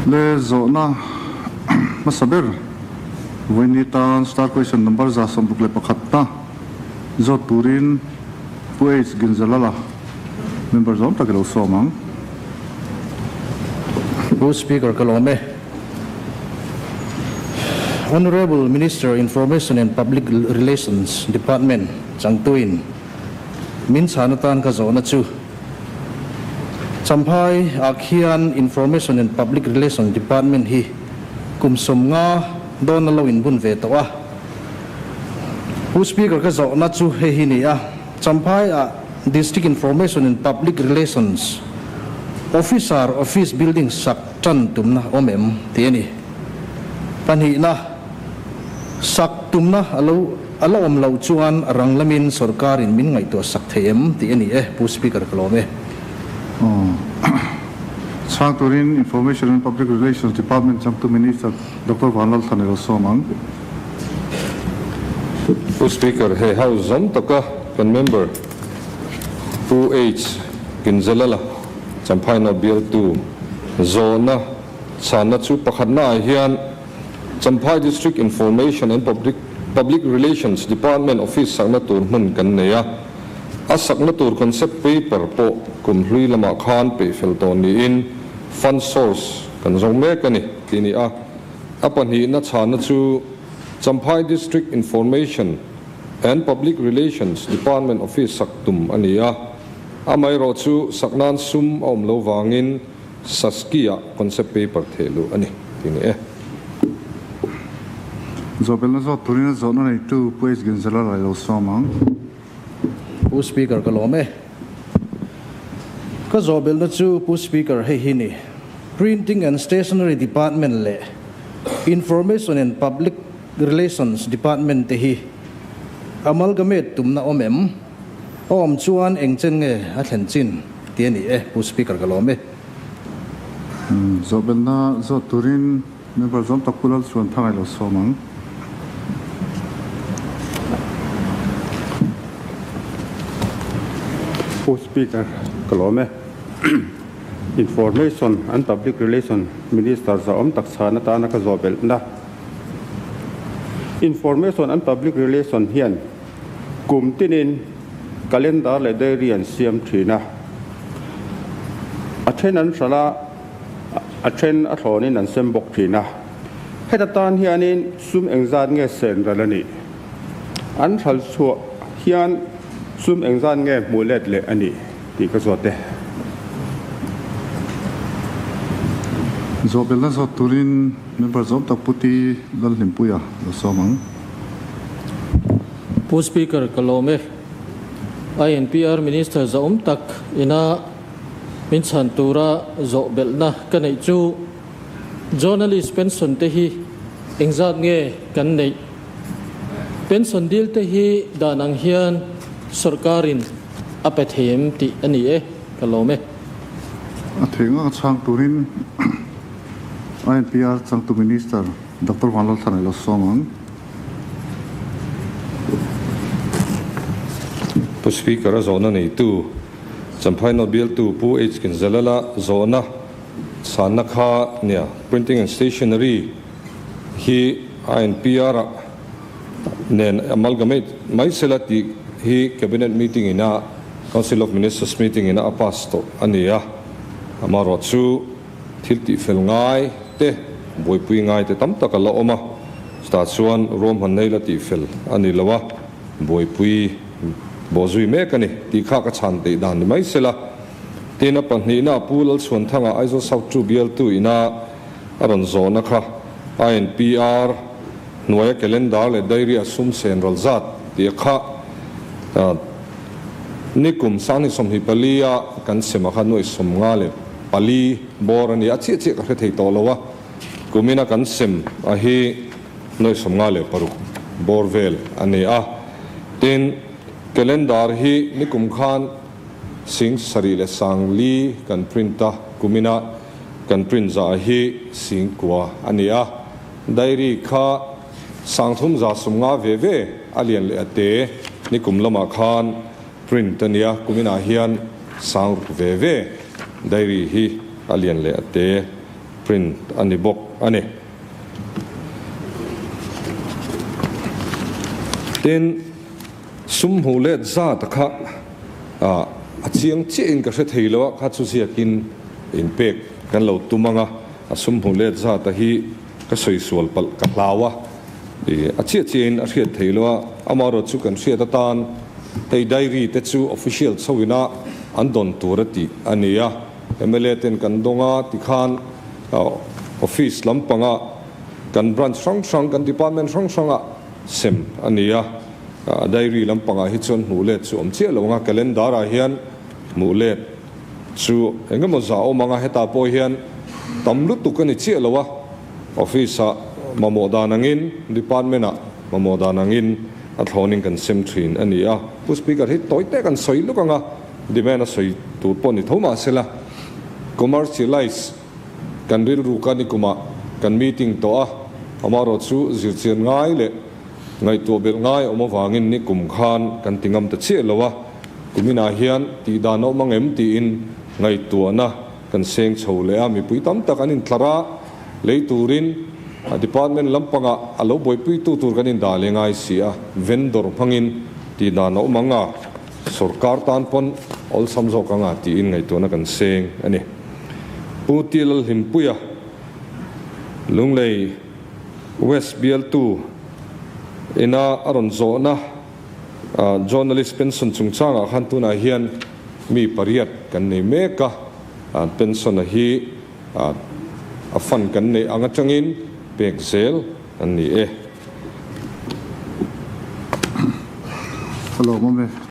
Le zawhna hmasa ber vawiin tan star question number 161 na zawt turin Pu H Ginzalala member zawm tak i lo sawm ang. Pu Speaker ka lawm e. Honourable Minister Information and Public Relations Department changtuin min chhan atan ka zawhna chu Champhai ah khian Information and Public Relations Department hi kum 50 dawn a lo inbun ve tawh a. Pu Speaker ka zawhna chu hei hi ni a, Champhai ah District Information and Public Relations Officer Office Building sak tan tumna awm em tih a ni. Pahnihna, sak tumna a lo a la awm loh chuan rang lamin sorkarin min ngaihtuah sak thei em tih a ni e, Pu Speaker ka lawm e. Chhang turin Information and Public Relations Department changtu Minister Doctor Vanlalthlan ilo sawm ang. Pu Speaker, he House zawm taka kan member Pu H. Ginzalala Champhaina bialtu zawhna chhanna chu pakhatna ah hian Champhai District Information and Public Public Relations Department Office sakna tur hmun kan nei a, a sakna tur concept paper pawh kum hlui lamah khan peihfel tawh niin fund source kan zawng mek a ni tih a ni a. A pahnihna chhanna chu Champhai District Information and Public Relations Department Office sak tum a ni a, amaherawh chu sak nan sum a awm lo vangin Saskia concept paper theh luh a ni tih ni e. Zawhbelna zawt turin a zawhna neitu Pu H. Ginzela lai lo sawm ang. Pu Speaker ka lawm e. Ka zawhbelna chu Pu Speaker hei hi ni, Printing and Stationery Department leh Information and Public Relations Department te hi amalgamate tumna awm em? A awm chuan eng chen nge a thlen chin tih a ni e, Pu Speaker ka lawm e. Zawhbelna zawt turin Member zawm tak Pu Lalchuan Thangai lo sawm ang. Pu Speaker, ka lawm e. Information and Public Relation Minister zahawm tak chhan atana ka zawh belhna. Information and Public Relation hian kum tinin calendar leh diary an siam thin a. A then an hralh a. A then a thlawnin an sem bawk thin a, heta tan hianin sum engzat nge sen ral a nih? An thal chhuah hian sum engzat nge hmuh let leh a nih tih ka zawt e. Zawhbelna zawt turin member zawm tak Pu Ti Lalhlimpuia lo sawm ang. Pu Speaker, ka lawm e. INPR Minister zahawm tak ina Min chhan tura zawh belhna ka neih chu Journalist pension te hi engzat nge kan neih? Pension dil te hi dan ang hian sawrkarin a pe thei em tih a ni e, ka lawm e. A theih ngak chhang turin INPR changtu Minister Doctor Vanlalthana ilo sawm ang. Pu Speaker a zawhna neitu Champhai North bialtu Pu H Kinzalala zawhna chhanna kha nia Printing and Stationery hi INPR ah nen amalgamate mai sela tih hi Cabinet meeting ina Council of Ministers meeting ina a pass tawh a ni a, amaherawh chu thil tihfel ngai te buaipui ngai te tam tak a la awm a, chutah chuan ruahman nei la tihfel a ni lo a. Buaipui bawhzui mek a ni tih kha ka chhan theih dan ni mai sela. Tin, a pahnihna Pu Lalchhuanthanga Aizawl South 2 bialtu ina a rawn zawhna kha INPR hnuaia calendar leh diary a sum sen ral zat tih a kha nikum 2024 a kan sema kha 54 bawr a ni a, chiah chiah ka hre thei tawh lo a, kumina kan sem a hi 56 bawr vel a ni a. Tin, calendar hi nikum khan 74,000 kan print a, kumina kan print zah hi 9,000 a ni a. Diary kha 350 ve ve a lian leh a te nikum lamah khan print a ni a, kuminah hian 6,000 ve ve diary hi a lian leh a te. print a ni bawk a ni. Tin, sum hmuh let zat kha a chiang chiahin ka hre thei lo a, kha chu ziakin inpek kan lo tum ang a, a sum hmuh let zat a hi ka sawi sual palh ka hlau a, a chiah chiahin a hriat thei lo a, amaherawh chu kan hriat atan hei diary te chu official chhoin a an dawn tur a tih a ni a. Mla ten kan dawng a tikhan office lampanga kan branch hrang hrang, kan department hrang hranga sem a ni a. Diary lampangah hi chuan hmuh let chu awm chiah lo ang a, calendar ah hian hmuh let chu eng emaw zah awm ang a, hetah pawh hian tam lutuk a ni chiah lo a, office ah mamawh dan angin, department ah mamawh dan angin a thlawnin kan sem thin a ni a. Pu Speaker hi tawi te kan sawi luk ang a. Demand a sawi tur pawh ni tho mah sela, commercialise kan rilru ka ni kumah kan meeting tawh a, amaherawh chu zirchian ngai leh ngaihtuah belh ngai awm avangin ni kum khan kan ti ngam ta chiah lo a, kuminah hian tih dan a awm ang em tiin ngaihtuahna kan seng chho leh a, mipui tam tak an intlar a, lei turin department lampangah a lo buaipuitu tur kan indah leh ngai si a, vendor hmangin tih dan a awm ang a. Sorkar tan pawn awlsam zawk anga tiin ngaihtuahna kan seng a ni. Pu T. Lalhlimpuia, Lunglei West bialtu ina a rawn zawhna Journalist pension chungchangah khan tunah hian mi pariat kan nei mek a, pension-a hi a fund kan neih ang atangin pek zel an ni e. Ka lawm awm e.